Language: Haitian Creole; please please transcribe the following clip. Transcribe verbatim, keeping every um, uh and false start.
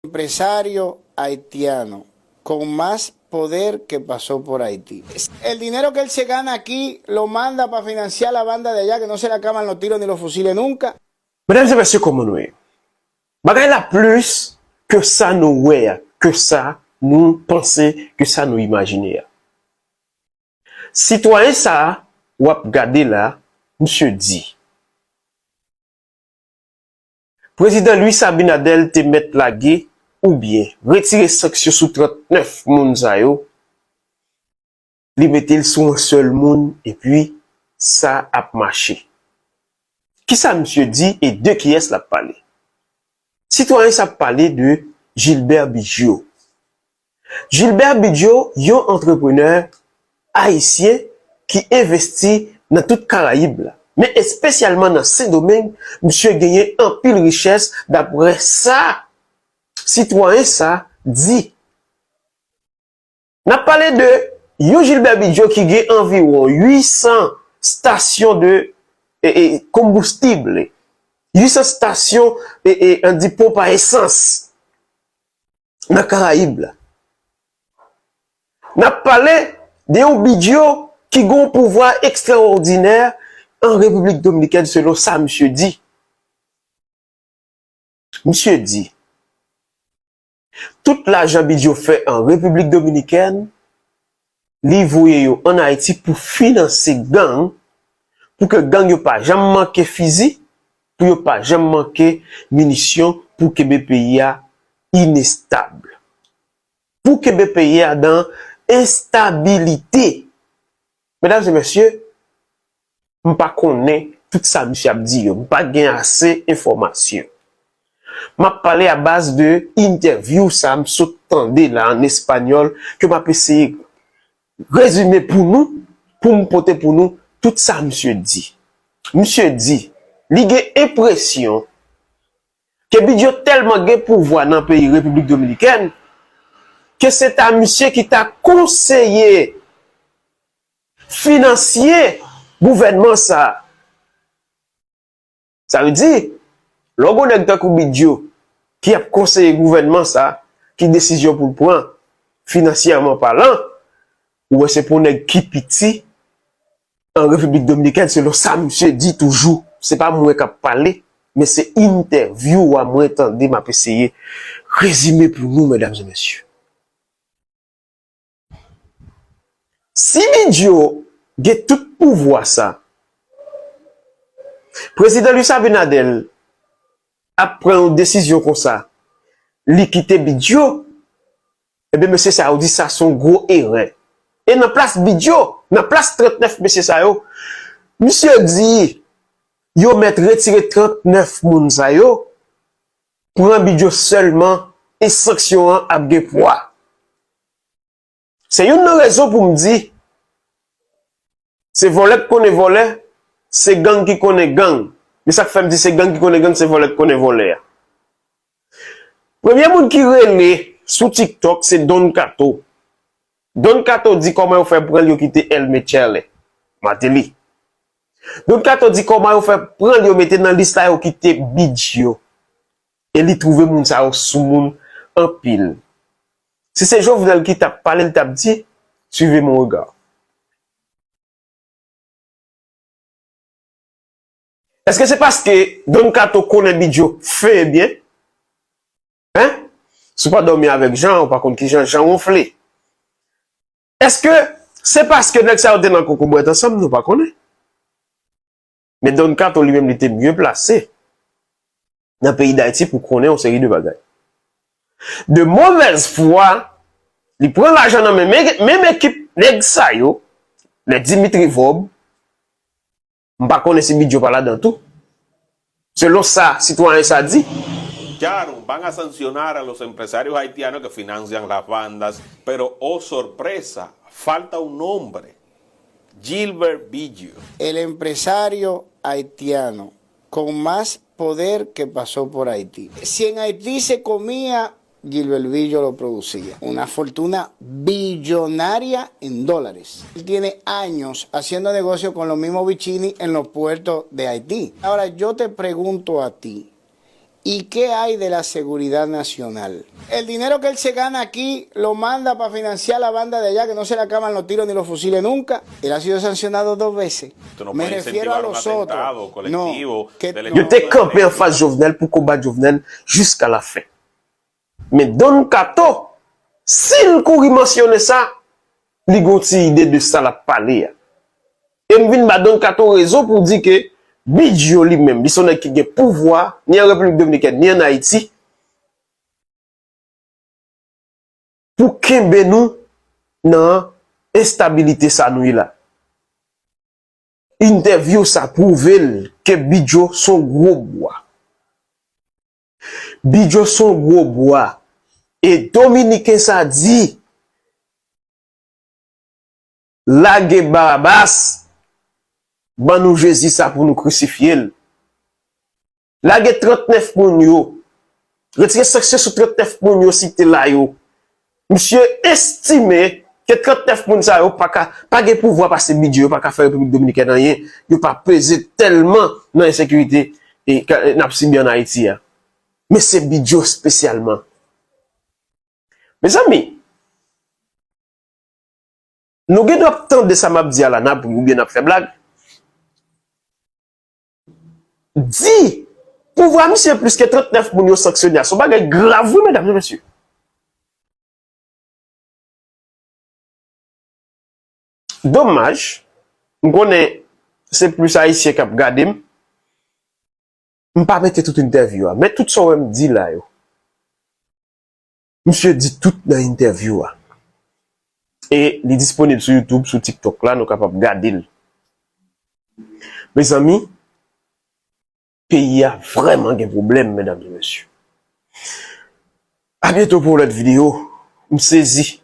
Empresario haitiano con más poder que pasó por Haití. El dinero que él se gana aquí lo manda para financiar la banda de allá, que no se le acaban los tiros ni los fusiles nunca. Medam e mesye, kòman nou ye? Bagay la plis ke sa nou wè a, ke sa nou panse, ke sa nou imajine a. Sitwayen sa a w ap gade la, misye di, Prezidan Luis Abinader te mèt lage oubyen retire sanksyon sou trannèf moun sa yo, li mete l sou yon sèl moun epi sa ap mache. Kisa misye di e de kiyès l ap pale? Sitwayen sa ap pale de Gilbert Bigio. Gilbert Bigio, yon antreprenè ayisyen ki envesti nan tout Karayib la, men espesyalman nan Sendomeng, misye genyen anpil richès, daprè sa sitwayen sa di. N ap pale de yon Gilbert Bigio ki gen anviwon uit san stasyon de e, e, konboustib, uit san stasyon e, e, an di ponp a esans nan Karayib la. N ap pale de yon Bigio ki gen yon pouvwa ekstraòdinè an Repiblik Dominikèn, selon sa misye di. Misye di, tout lajan Bigio fè an Repiblik Dominikèn, li voye yo ann Ayiti pou finanse gang, pou ke gang yo pa janm manke fizi, pou yo pa janm manke minisyon, pou kenbe peyi a inestab. Pou kenbe peyi a dan enstabilite. Medam e mesye, m pa konnen tout sa misye ap di yo. M pa gen ase enfòmasyon. M ap pale a baz de entèvyou sa m sot tande la an espanyòl ke m ap eseye rezime pou nou, pou m pote pou nou tout sa misye di. Misye di, li gen enpresyon ke Bigio tèlman gen pouvwa nan peyi Repiblik Dominikèn, ke se ta misye ki ta konseye finansye gouvènman sa a. Sa vle di, lè w gen yon nèg tankou Bigio ki ap konseye gouvènman sa a, ki desizyon pou l pran, finansyèman palan, ou wè se pou yon nèg ki piti an Repiblik Dominikèn, selon sa misye di toujou. Se pa mwen k ap pale, men se entèvyou a mwen tande, m ap eseye rezime pou nou, medam e mesye. Si Bigio gen tout pouvwa sa, Prezidan Luis Abinader ap pran yon desizyon konsa, li kite Bigio, ebyen, mesye sa yo di sa se yon gwo erè. E nan plas Bigio, nan plas trannèf mesye sa yo, misye di yo mèt retire trannèf moun sa yo, pran Bigio sèlman e sanksyon an ap gen pwa. Se youn nan rezon pou m di, se vòlè k konnen vòlè, se gang ki konnen gang. Men sa k fè m di se gang ki konnen gang, se vòlè k konnen vòlè a. Premye moun ki rele sou TikTok se Don Kato. Don Kato di kòman yo fè pran l yo kite El Michele, Martelly. Don Kato di kòman yo fè pran l yo mete nan lis la yo kite Bigio. E li twouve moun sa yo soumoun anpil. Si se Jovenel ki t ap pale, li t ap di, suivez mon regard. Èske se paske Don Kato konnen Bidjo fen e byen? Hein? Si w pa dòmi avèk Jan, ou pa konn kijan Jan wonfle. Èske se paske nèg sa yo te nan kokobrèt ansanm, nou pa konnen? Men Don Kato li menm li te mye plase nan peyi Dayiti pou konnen yon seri de bagay. De mauvaise foi, li pran lajan nan men menm, menm ekip nèg sa yo, les Dimitri Vorbe, m pa konnen si Bidjo pa ladan tou. Selon sa sitwayen sa di. Claro, van a sancionar a los empresarios haitianos que financian las bandas, pero oh sorpresa, falta un nombre, Gilbert Bidjo. El empresario haitiano con más poder que pasó por Haití. Si en Haití se comía, Gilbert Bidjo lo producía. Una fortuna billonaria en dólares. Él tiene años haciendo negocio con los mismos Vicini en los puertos de Haití. Ahora yo te pregunto a ti, ¿Y qué hay de la seguridad nacional? El dinero que él se gana aquí lo manda para financiar la banda de allá, que no se le acaban los tiros ni los fusiles nunca. Él ha sido sancionado dos veces. Me refiero a los otros. No, que Yo te kanpe anfas Jovenel pou konbat Jovenel jiska lafen. Men Don Kato, si l kouri mansyone sa, li gon ti ide de sa l ap pale a. E m vin ba Don Kato rezon pou di ke Bidjo li menm, li se yon nèg ki gen pouvwa, ni an Repiblik Dominikèn, ni an Ayiti, pou kenbe nou nan enstabilite sa nou ye la. Entèvyou sa pwouve l ke Bidjo se yon gwo bwa. Bidjo se yon gwo bwa. E Dominiken sa di, lage Barabas, ban nou Jezi sa pou nou krisifye l. Lage trannèf moun yo. Retire sanksyon sou trannèf moun yo site la yo. Misye estime ke trannèf moun sa yo pa ka, pa gen pouvwa pase Bidjo, yo pa ka fè Repiblik Dominikèn anyen, yo pa peze tèlman nan ensekirite e n ap sibi an Ayiti a. Men se Bidjo espesyalman. Mezanmi, nou gen dwa ap tande sa m ap di a la, n ap ri oubyen n ap fè blag. Di pouvwa misye plis ke trannèf moun yo sanksyone a, se yon bagay grav wi medam e mesye. Domaj, m konnen se plis ayisyen k ap gade m, m pa mete tout entèvyou a, men tout sa w wè m di la yo. Misye di tout nan entèvyou a. E li disponib sou YouTube, sou TikTok la, nou kapab gade l. Mezanmi, peyi a vrèman gen pwoblèm, medam e mesye. A byento pou yon lòt videyo. M sezi.